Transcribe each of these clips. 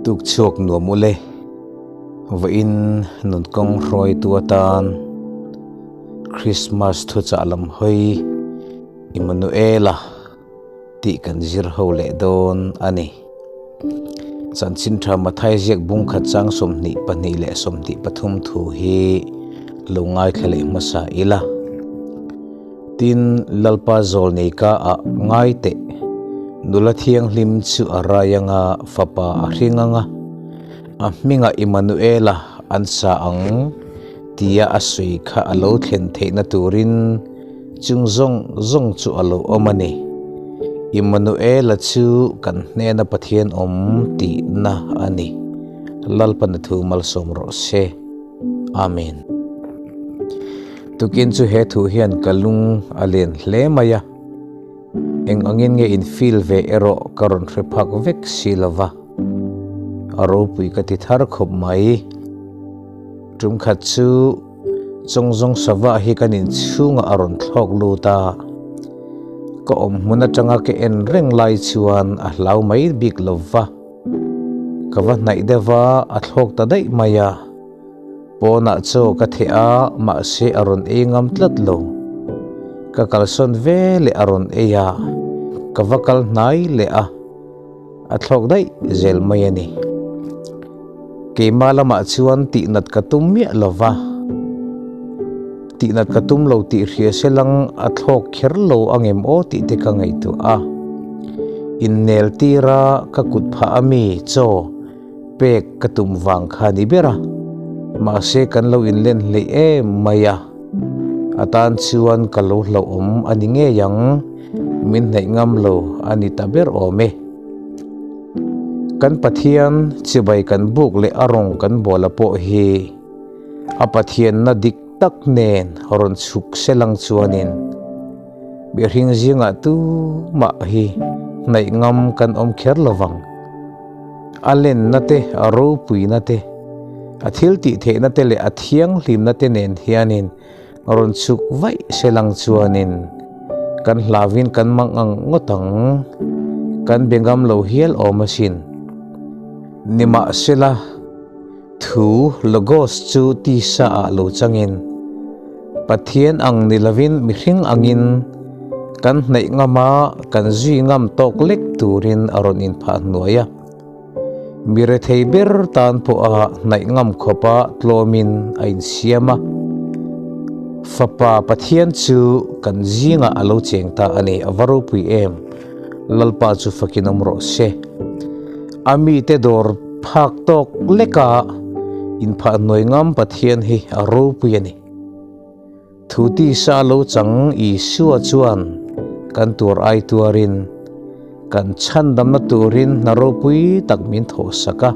Tuk chhuak nuam ule vawiin nun kawng hruaitu atan Krismas thuchah lam hawi Immanuela tih kan zir ho leh dawn a ni. Chanchin tha Mathai ziak bung khat chang 22 leh 23 thu hi lo ngaithla leh hmasa ila. Tin, Lalpa zawl nei ka ah ngai teh, nula thianghlim chu a rai anga fapa a hring anga, a hmingah Immanuela an sa ang tia a sawi kha a lo thlen theihna turin chung zawng zawng chu a lo awm a ni. Immanuela chu kan hnena Pathian awm tihna a ni. Lalpana thu malsawm rawh se. Amen. Tukin chu he thu hian ka lung a len hle mai a, eng angin nge in feel ve erawh ka rawn hre phak vek si lo va, a ropui ka ti thar khawp mai. Tum khat chu chawngzawng sava hi kan inchhungah a rawn thlawk lut a, ka awm hmun atanga ka en reng lai chuan a hlau mai bik lo va, ka va hnaih deuh a, a thlawk ta daih mai a. Pawnah chaw ka theh a, mahse a rawn ei ngam tlat lo. Ka kalsawn ve leh a rawn ei a, ka va kal hnai leh a, a thlawk daih zel mai a ni. Keimah lamah chuan tihnat ka tum miah lo va, tihnat ka tum lo tih hria se lang a thlawk kher lo angem aw tih te ka ngaihtuah a. Innel tira ka kut phah a mi chaw Pek ka tum vang kha ni ber a, mahse kan lo inlen hleih em mai a, a tan chuan ka lo hlauhawm a ni ngei ang, min hnaih ngam lo a ni ta ber awm e. Kan Pathian chibai kan buk leh a rawng kan bawla pawh hi a Pathianna dik tak nen rawn chhuk selang chuanin mihring zingah tumah hi hnaih ngam kan awm kher lovang. A lenna te, a ropuina te, a thil tih theihna te leh a thianghlimna te nen hianin rawn chhuk vaih se lang chuanin kan hlauin kan mang ang ngawt ang, kan be ngam lo hial awm asin. Nimahsela, thu Logos chu tisa ah lo changin, Pathian ang ni lovin mihring angin kan hnaih ngam a, kan zui ngam tawk lek turin a rawn inphah hnuai a. Mi rethei ber tan pawha hnaih ngam khawpa tlawmin a insiam a. Fapa Pathian chu kan zingah a lo cheng ta a ni, a va ropui em! Lalpa chu fakin awm rawh se. A mite dawr phak tawk leka inphah hnuai ngam Pathian hi a ropui a ni. Thu tisa lo chang Isua chuan kan tur ai tuarin, kan chhandamna turin hna ropui tak min thawhsak a.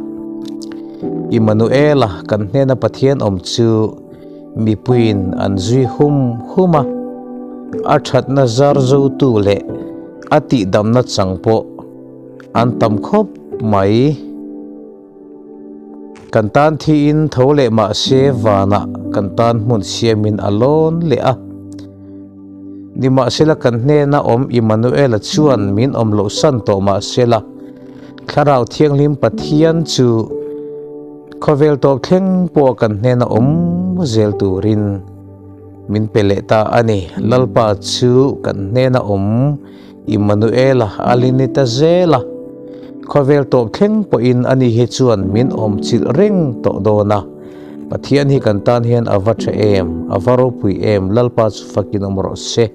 Immanuela kan hnena Pathian awm chu mipuiin an zui hum hum a, a thatna zar zotu leh a tihdamna chang pawh An tam khawp mai. Kan tan thiin tho leh mahse vanah kan tan hmun siamin a lawn leh a. Nimahsela kan hnena awm Immanuela chuan min awm loh san tawh mahsela Thlarau Thianghlim Pathian chu khawvel tawp thleng pawha kan hnena awm zel turin min pe leh ta a ni. Lalpa chu kan hnena awm Immanuela a li ni ta zel a, khawvel tawp thleng pawhin ani hi chuan min awm chilh reng tawh dawn a, Pathian hi kan tan hian a va tha em, a va ropui em, Lalpa chu fakin awm rawh se.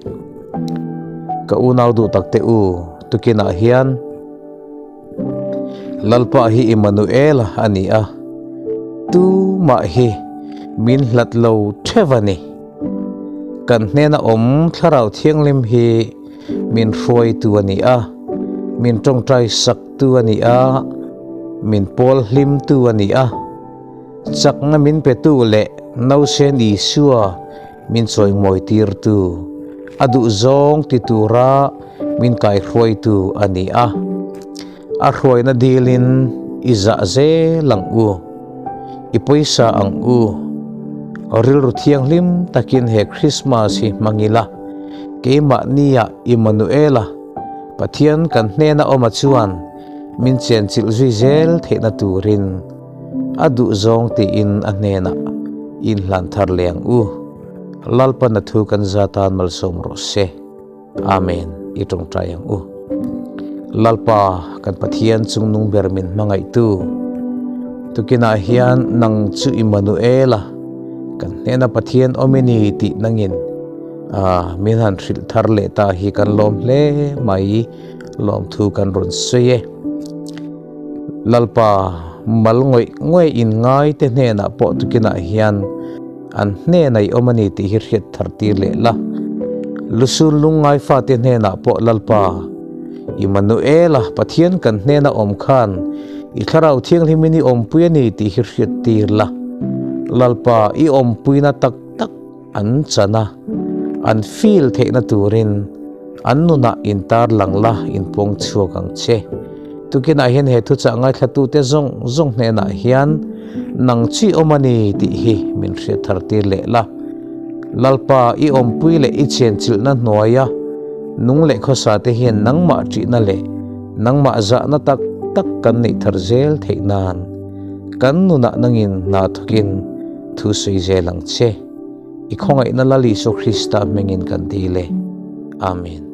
Ka unau duh tak te u, tukinah hian Lalpa hi Immanuela a ni a, tumah hi min hlat lo theuh a ni. Kan hnena awm Thlarau Thianghlim hi min hruaitu a ni a, min tawngtai saktu a ni a, min pawl hlimtu a ni a, chakna min petu leh nausen Isua min chawimawi tirtu, a duhzawng ti tura min kaihruaitu a ni a. A hruaina dilin i zah zel ang u, i pawisa ang u. Rilru thianghlim takin he Krismas hi hmang ila, keimahnia Immanuela, Pathian kan hnena awma chuan. min chenchilh zui zel theihna turin a duhzawng tiin a hnenah inhlan thar leh ang u. Lalpan a thu kan za tan malsawm rawh se. Amen. I tawngtai ang u. Lalpa kan Pathian chungnung ber min hmangaihtu tukinah hian nang chu Immanuela kan hnena Pathian awm i ni tih nangin a min han hrilh thar leh ta hi kan lawm hle mai lawmthu kan rawn sawi e. Lalpa mal ngawih ngawih in ngai te hnenah pawh tukinah hian an hnena i awm a ni tih hi hriat thar tir leh la. Lusun lungngai fate hnenah pawh Lalpa Immanuela Pathian kan hnena awm khan i thlarau thianghlimin i awmpui a ni tih hi hriat tir la. Lalpa i awmpuina tak tak an chan a, an feel theihna turin an nunah intar lang la, inpawng chhuak ang che. Tukinah hian he thuchah ngaithlatute zawng zawng hnenah hian nang chi awm a ni tih hi min hriat thar tir leh la. Lalpa, i awmpui leh i chenchilhna hnuaia nung leh khawsa te hian nangmah ṭihna leh nangmah zahna tak tak kan neih thar zel theih nan kan nunah nangin hna thawkin Thu sawi zel ang che. I khawngaihna Lal Isua Krista hmingin kan dil e. Amen.